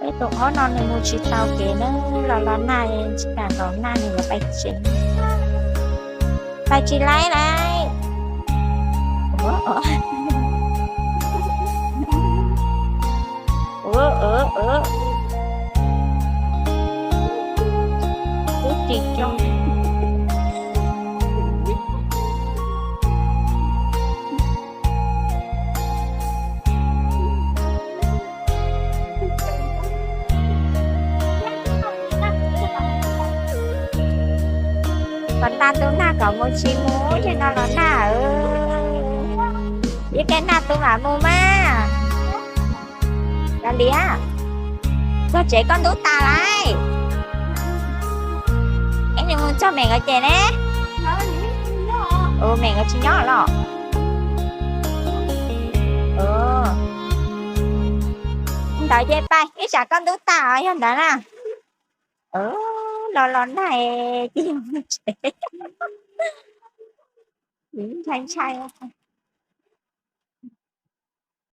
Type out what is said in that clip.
Peb tus ob no nws mus tsis tau kev na, los los nag tsis kam nkaum nag nws yuav pais tsev. Pais tsis laib lauj. Ua, ua, ua. Tub ris coob. Kom tas tus nag kom mus tsis mus, yog no los nag. Ib pliag nag tus mam mus mas. Kav liam, txog tsev koj ntub tas lauj. Es nws mus txog Mem nkawd ces ne? Mem nkawd tsis nyob los? Ntawd ces pais, ib tsam koj ntub tas os, yog ntawd na. Los los nag ces ntshai ntshai.